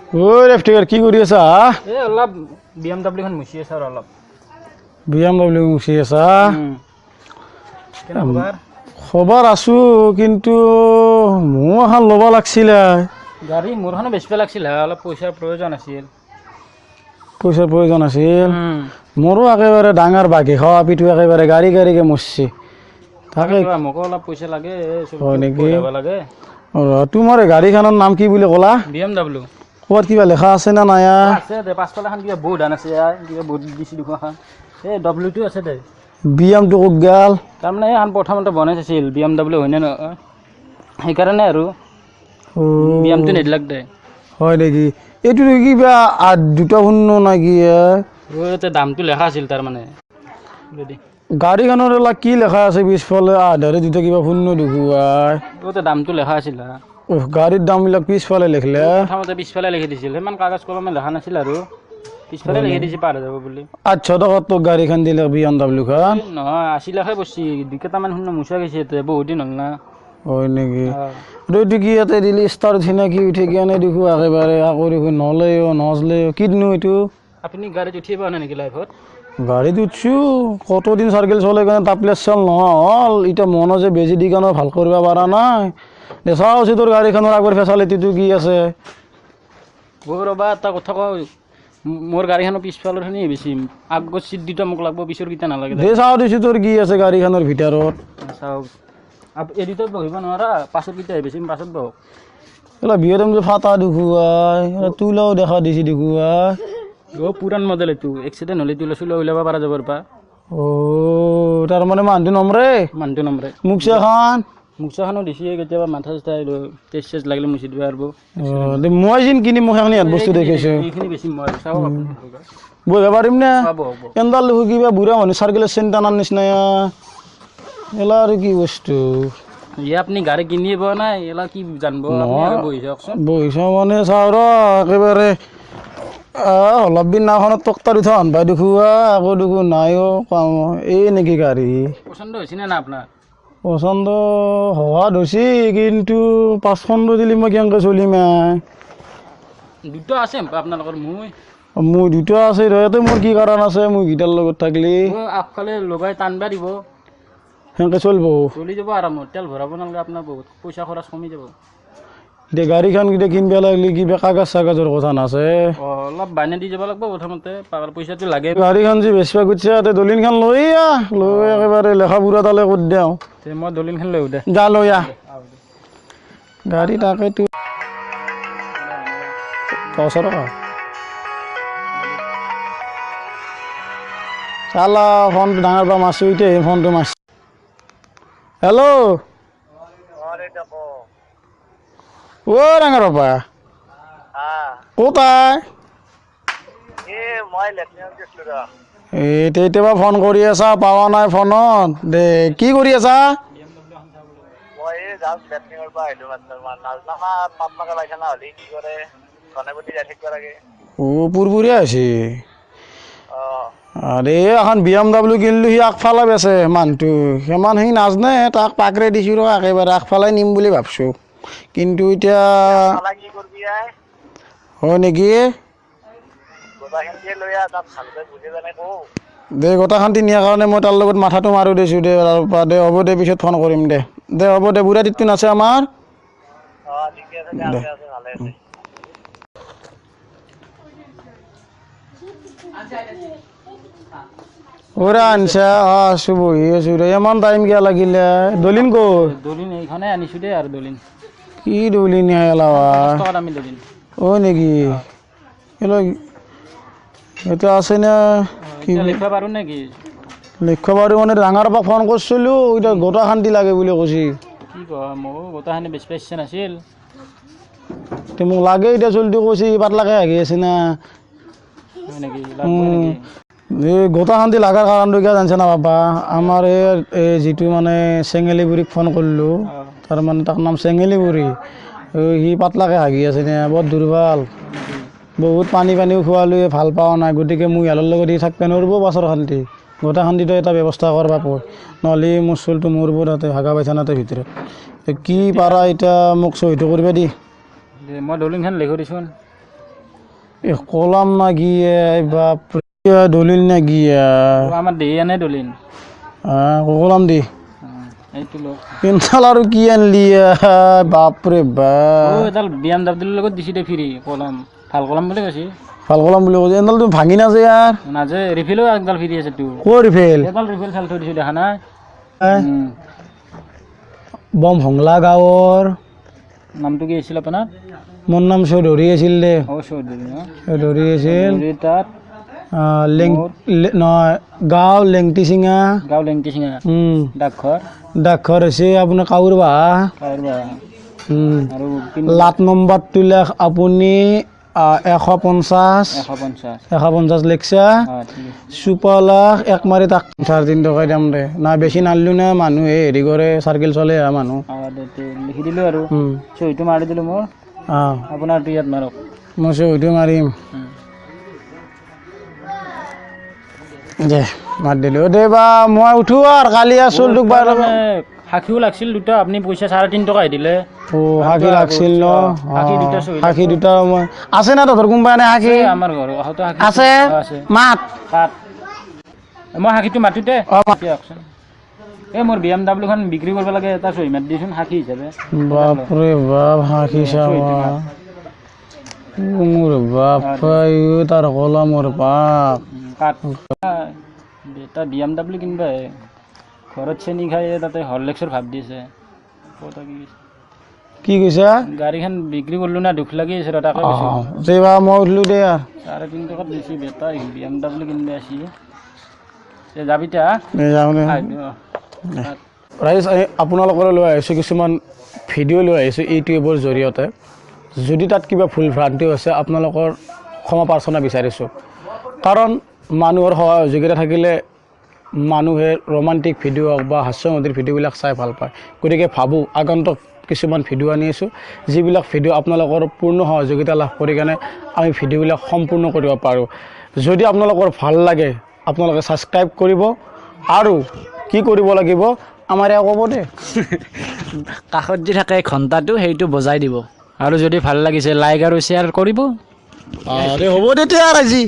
ঐ কি কৰি আছা? এই অলপ বি এম ডাব্লিউখন মুচি আছা আৰু অলপ বি এম ডাব্লিউ মুচি আছা। খবৰ আছো, কিন্তু মোৰ এখন ল'ব লাগছিলে গাড়ী। মোৰখনো বেচিব লাগছিল, অলপ পইচাৰ প্ৰয়োজন আছিল। পইচাৰ প্ৰয়োজন আছিল মোৰো। একেবাৰে ডাঙৰ বাঘে খোৱা পিঠু একেবাৰে গাড়ী গাড়ীকে মৰছি তাকে। মোকো অলপ পইচা লাগে। হয় নেকি? তোমাৰ গাড়ীখনৰ নাম কি বুলি ক'লা? B M W. ক'ৰবাত কিবা লেখা আছে নে নাই? আছে দে, পাছফালে এখন কিবা বহুত ধান আছে, কিবা বহুত দিছি দেখোন এখন। এই ডব্লিউটো আছে দে। বি এমটো ক'ত গ'ল? তাৰমানে এখন প্ৰথমতে বনাই চাইছিল বি এম ডাব্লিউ হয়নে নহয়, সেইকাৰণে আৰু বি এমটো নিদিলাক দে। হয় নেকি? এইটো কিবা 8 2 0 নেকি? দামটো লেখা আছিল তাৰমানে। গাড়ীখনৰ কি লেখা আছে পিছফালে? আধাৰে দুটা কিবা শূন্য দেখুৱাই। দামটো লেখা আছিল। গাড়ীৰ দামবিলাক পিছফালে লিখিলে? প্ৰথমতে পিছফালে লিখি দিছিল, সিমান কাগজ কলমে লেখা নাছিল আৰু পিছফালে লিখি দিছে পাৰ যাব বুলি। 800 টকাত তোক গাড়ীখন দিলে বি এম ডাব্লিউখন? নহয়, 80 লাখে পৰছি। দুকেইটামান শূন্য মুচা গৈছে, বহুত দিন হ'ল না। হয় নেকি? এইটো কি ইয়াতে দিলি ষ্টাৰ উঠি নে কি উঠি কিনে দেখো একেবাৰে, আকৌ দেখো নলেও নজলেও কি দিনো এইটো? আপুনি গাড়ীত উঠিয়ে পোৱা নাই নেকি লাইফত? গাড়ীত উঠছো, কতদিন চাৰ্কেল চলাই কাৰণে টাপলেছ চল নহ'ল। এতিয়া মনো যে বেজি দি কাৰণে ভাল কৰিব পৰা নাই। দে চাওঁ তোৰ গাড়ীখনৰ আগৰ ফেচালিটিটো কি আছে। ৰ'বা, এটা কথা কওঁ, মোৰ গাড়ীখনৰ পিছফালৰখিনি বেছি, আগৰ চিট দুটা মোক লাগব, পিছৰকেইটা নালাগে। দে চাওঁ দিছোঁ তোৰ কি আছে গাড়ীখনৰ ভিতৰত। চাওক, এই দুটাত বহিব নোৱাৰা, পাছৰকেইটাহে বেছি, পাছত বহক। এইলা বি এম ফাটা দেখুৱাই, তোলাও দেখা দিছি দেখুৱাই। অ' পুৰাণ মডেল এইটো, এক্সিডেণ্ট হ'লে তোলা চোলা ওলাব পৰা যাব পৰা। অ' তাৰমানে মানুহটো নমৰে? মানুহটো নমৰে। মুখচাখন? মুখচাখনো দিছে, কেতিয়াবা মাথা চাথা তেজ চেজ লাগিলে মুচি দিব পাৰিব। মই যেন কিনিম, মোক সেইখিনি ইয়াত বস্তু দেখিছোঁ। এইখিনি বেছি মই চাওক আপুনি। বহিব পাৰিম নে? এনডাল দেখো কিবা বুঢ়া মানুহ চাৰ্কেলৰ চেইন টানাৰ নিচিনা। এলা আৰু কি বস্তু? ইয়ে আপুনি গাড়ী কিনিয়ে পোৱা নাই, এলা কি জানিব? বহি চাওকচোন। বহি চাওঁ মানে চাওঁ ৰ, একেবাৰে অলপ দিন নাওখনত তক্তাৰ উঠা হান পাই দেখোৱা, আকৌ দেখো নাইও কাম। এই নেকি গাড়ী? পচন্দ হৈছে নে নাই আপোনাৰ? পচন্দ হোৱা হৈছে, কিন্তু পাঁচখনটো দিলি মই কেনেকৈ চলিম? দুটা আছে আপোনালোকৰ? মই মোৰ দুটা আছে, ইয়াতে মোৰ কি কাৰণ আছে মোৰ গীটাৰ লগত থাকিলি? আগফালে লগাই টানবা দিব। সেনেকৈ চলিব? চলি যাব আৰামত, তেল ভৰাব নালাগে, আপোনাৰ বহুত পইচা খৰচ কমি যাব। এতিয়া গাড়ীখন এতিয়া কিনিব লাগিলে কিবা কাগজ চাগজৰ কথা নাছে? অলপ বানে দি যাব লাগিব প্ৰথমতে, পইচাটো লাগে। গাড়ীখন যি বেচিব খুজিছে, তাতে দলিনখন লৈ আহ, লৈ একেবাৰে লেখা বুঢ়া তালে ক'ত দিওঁ। মই দলিনখন লৈ দে। যা লৈ আহ গাড়ী। তাকেতো 500 টকা। চালা ফোনটো ডাঙৰ পৰা মাৰছোঁ, এতিয়া ফোনটো মাৰছে। হেল্ল' অ' ডাঙৰ বাপা, ক'ত? এই তেতিয়াবা ফোন কৰি আছা, পোৱা নাই ফোনত। দে, কি কৰি আছা? অ' পুৰপুৰীয়া হৈছে। আৰে এখন বি এম ডাব্লিউ কিনিলোঁ, সি আগফালে বেচে মানুহটো, সিমান সি নাজানে, তাক পাকৰে দিছোঁ ৰ, একেবাৰে আগফালে নিম বুলি ভাবছোঁ। কিন্তু এতিয়া হয় নেকি? দে, গোটাখান্তি নিয়াৰ কাৰণে মই তাৰ লগত মাথাটো মাৰি দিছোঁ। দে তাৰপৰা দে, হ'ব দে, পিছত ফোন কৰিম দে। দে হ'ব দে, বুঢ়া তিতটো নাছে আমাৰ দে। ওৰা আনছা? আছোঁ, বহি আছোঁ দে। ইমান টাইম কিয় লাগিলে? দলিন ক'ত? দলিন এইখনে আনিছোঁ দেই আৰু দলিন। কি দলিন? দলিন। অ' নেকি? এইটো আছে নে কি? লিখিব পাৰোঁ নেকি? লিখিব পাৰোঁ মানে ডাঙৰ পৰা ফোন কৰিছিলোঁ, এতিয়া গোটা শান্তি লাগে বুলি কৈছে। কি কয়, ময়ো গোটাখিনি বেছি ইচ্ছা নাছিল। মোক লাগে এতিয়া চলিটো কৈছে, পাতলাকে হাগি আছে না। এই গোটা শান্তি লগাৰ কাৰণটো কিয় জানিছে না বাবা? আমাৰ এই যিটো মানে চেঙেলী বুঢ়ীক ফোন কৰিলোঁ, তাৰ মানে তাৰ নাম চেঙেলী বুঢ়ী, সি পাতলাকে হাগি আছে নে, বৰ দুৰ্বল, বহুত পানী পানীও খোৱালোঁ, ভাল পোৱা নাই। গতিকে মোৰ ইহঁতৰ লগত ই থাকিব নোৱাৰিব। পাছৰ শান্তি গোটা শান্তিটো এটা ব্যৱস্থা কৰবা পৰ, নহ'লে মোৰ চলিটো মৰিব তাতে হাগা পাইখানাতে ভিতৰত। কি পাৰা এতিয়া মোক চহীটো কৰিবা দি। মই দলিনখন লিখি দিছোন। এই কলাম না কি বাপ, দলিল না কি? আমাৰ দেহি আনে দলিল। কলাম দি আৰু কি আনলি বাপৰে বাপ। এডাল বি এম ডাব্লিউৰ লগত দিছি দে ফ্ৰী কলম, ভাল কলম বুলি কৈছি। ভাল কলম বুলি কৈছে। এডাল তুমি ভাঙি নাযায় ইয়াৰ? নাযায়। ৰিফিলো একডাল ফ্ৰী আছে তোৰ। ক'ৰ ৰিফিল? এডাল ৰিফিল চাল থৈ দিছোঁ, দেখা নাই? বম হংলা গাঁৱৰ। নামটো কি আছিল আপোনাৰ? মোৰ নাম চৌধুৰী আছিল দে। অ' চৌধুৰী। চৌধুৰী আছিল। তাত নহয়, গাঁও লেংটিচিঙা। গাঁও লেংটিচিঙা। ডাকঘৰ? ডাকঘৰ হৈছে আপোনাৰ কাউৰবাহা। লাট নম্বৰটো লেখ আপুনি 150। 150 লেখছা। চুপালাখ এক মাৰি তাক 3.5 টকাই দাম দে না, বেছি নানিলো না, মানুহে হেৰি কৰে, চাৰ্কেল চলে মানুহ। লিখি দিলোঁ আৰু চহীটো মাৰি দিলোঁ মোৰ। আপোনাৰটো ইয়াত মাৰক। মই চহীটো মাৰিম দে, মাত দিলোঁ দে বা। মই উঠো আৰু কালি আৰু চলটোক বাৰ। সাক্ষীও লাগছিল দুটা, আপুনি পইচা 3.5 টকাই দিলে। অ' সাক্ষী লাগছিল ন? সাক্ষী দুটা মই আছে না তহঁতৰ কোনোবা এনে সাক্ষী? আমাৰ ঘৰৰ আছে। মাত মই সাক্ষীটো মাতো দে। এই মোৰ বি এম ডাব্লিউখন বিক্ৰী কৰিব লাগে, এটা চহী মাত দিচোন সাক্ষী হিচাপে। বাপৰে বাপ, সাক্ষী চাব মোৰ বাপ, তাৰ কলমৰ বাপ। এটা বি এম ডাব্লিউ কিনিবা, ঘৰত চেনি খাই তাতে হৰলিক্সৰ ভাৱ দিছে। কি কৈছা? গাড়ীখন বিক্ৰী কৰিলো না, দুখ লাগি আছে। তাকে মই উঠিলো দে। 3.5 টকাত দিছি বেটা, বি এম ডাব্লিউ কিনিব আছি। যাবি ৰাইজ, আপোনালোকৰ লৈ আহিছোঁ কিছুমান ভিডিঅ' লৈ আহিছোঁ ইউটিউবৰ জৰিয়তে। যদি তাত কিবা ভুল ভ্ৰান্তিও আছে আপোনালোকৰ ক্ষমা প্ৰাৰ্থনা বিচাৰিছোঁ, কাৰণ মানুহৰ সহায় সহযোগিতা থাকিলে মানুহে ৰোমান্টিক ভিডিঅ' হওক বা হাস্যমধুৰ ভিডিঅ'বিলাক চাই ভাল পায়। গতিকে ভাবোঁ আগন্তুক কিছুমান ভিডিঅ' আনি আছোঁ, যিবিলাক ভিডিঅ' আপোনালোকৰ পূৰ্ণ সহযোগিতা লাভ কৰি কেনে আমি ভিডিঅ'বিলাক সম্পূৰ্ণ কৰিব পাৰোঁ। যদি আপোনালোকৰ ভাল লাগে আপোনালোকে ছাবস্ক্ৰাইব কৰিব আৰু কি কৰিব লাগিব আমাৰ এওঁ ক'ব দে। কাষত যি থাকে ঘণ্টাটো সেইটো বজাই দিব। আৰু যদি ভাল লাগিছে লাইক আৰু শ্বেয়াৰ কৰিব। আৰে হ'ব দে তেতিয়া আজি।